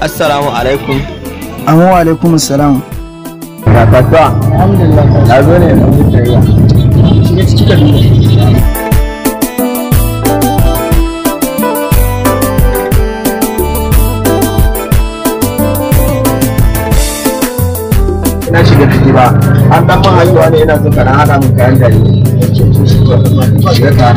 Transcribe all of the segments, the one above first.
Assalamu alaikum. Amma wa alaikum assalam. Ya kasuwa? Alhamdulillah. Na zo ne na yi sayayya. Shiga ciki ka duba. Ina shiga ciki ba. An dan man haihuwa ne ina son ka dan haɗa min kayan jariri. Shiga ka.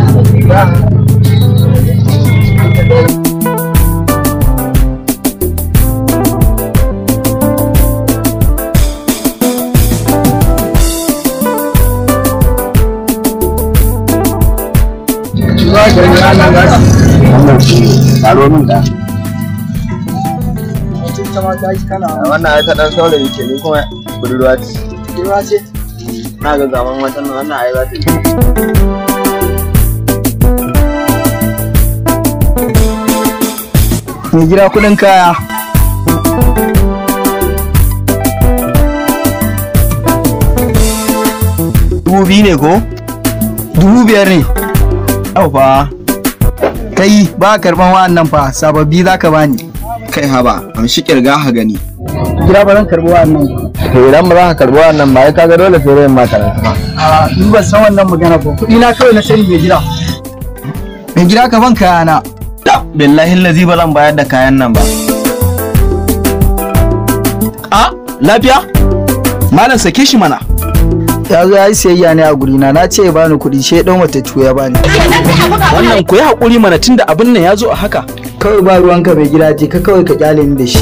Wannan shi taro min da. Wannan ai ta dan saurayi ce ni kuma budurwa ce. Budurwa ce? Na ga gaban watan nan wannan ai za ta yi. Mai gida kuɗin kaya. 2000 ne ko? 5000 ne. Yau fa. Kai ba karban wa'annan fa sababbi za ka bani. Kai haba, amshi kirga ha gani. Gida ba zan karbi wa'annan ba. To idan ba za ka karbi wannan ba ai kaga dole sai dai ma karanta. A ni ban san wannan magana ba. Kuɗi na kawai na sani mai gida. Mai gida ka ban kayana. Billahi lazi ba zan bayar da kayan nan ba. A lafiya? Malam sake shi mana. Ya zo ya yi sayayya ne a gurina na ce ya bani kuɗi sai ɗan wata ya bani. Wannan ku yi haƙuri mana tunda abin nan ya zo a haka. Kawai ba ruwanka mai gida je ka kawai ka kyale ni da shi.